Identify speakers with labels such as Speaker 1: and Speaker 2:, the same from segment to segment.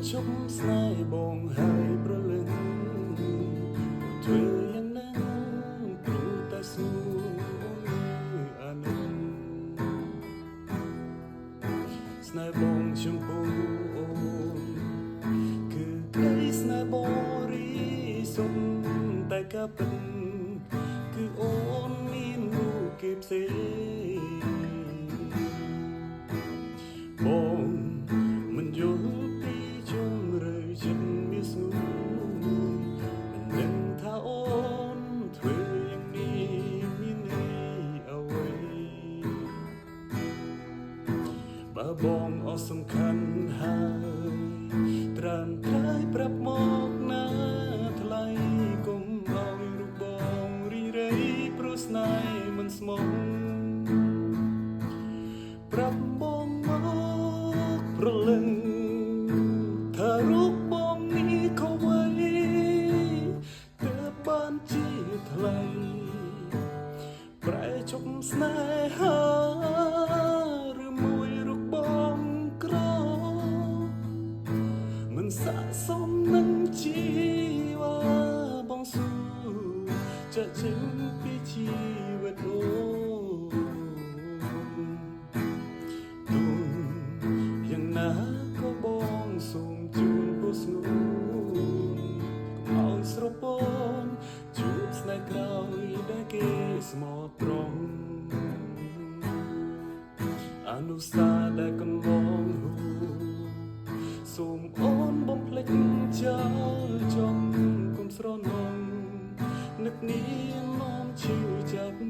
Speaker 1: ឈប់ស្នេហ៍បងហើយប្រលឹងធ្វើយ៉ាងណាព្រោះតែសួរអានឹងស្នេហ៍បងចំពោះអូនគឺក្តីស្នេហ៍បរិសុទ្ធតែការពិតគឺអូនមានរូបគេផ្សេងបងមិនយល់ពីជំរឿចិត្តមានស្ងួនមិនដឹងថាអូនធ្វើយ៉ាងនេះមានន័យអ្វីបើបងអស់សំខាន់ហើយត្រាំត្រើយប្រាប់មកណាថ្លៃកុំឲ្យរូបបងរីងរៃព្រោះស្នេហ៍មិនស្មោះប្រាប់បងមកព្រលឹងថារូបបងនេះក៏អ្វីទើបបានជាថ្លៃប្រែជប់ស្នេហាឬមួយរូបបងក្រមិនស័ក្តិសមនឹងជីវ៉ាបងស៊ូចាក់ចេញពីជីវិតអូនទូយ៉ាងណាក៏បងសូមជូនពរស្ងួនកុំឲ្យស្រពោនជួបស្នេហ៍ក្រោយដែលគេស្មោះត្រង់អនុសាសន៍ដែលកន្លងហួសូមអូនបំភ្លេចចោលចង់កុំស្រណងនឹកនេះនាំឈឺចាប់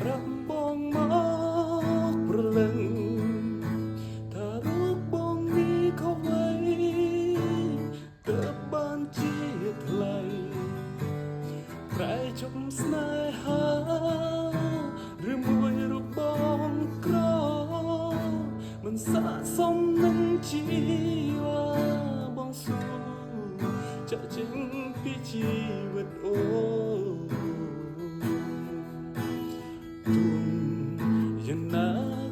Speaker 1: ប្រាប់បងមកព្រលឹងថារូបបងនេះខុសអ្វីទើបបានជាថ្លៃប្រែជប់ស្នេហាឬមួយរូបបងក្រមិនស័ក្តិសមនឹងជីវ៉ាបងស៊ូចាក់ចេញពីជីវិតអូន ទូយ៉ាងណា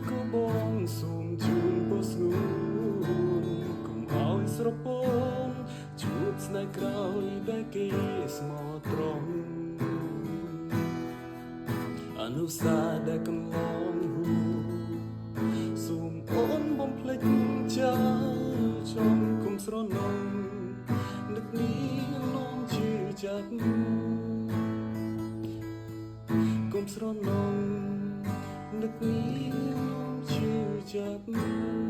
Speaker 1: ក៏បងសូមជូនពរស្ងួនកុំឲ្យស្រពោនជួបស្នេហ៍ក្រោយដែលគេស្មោះត្រង់អនុសាសន៍ដែលកន្លងហួសូមអូនបំភ្លេចចោលចង់កុំស្រណងនឹកនេះនាំឈឺចាប់កុំស្រណងនឹកនេះនាំឈឺចាប់។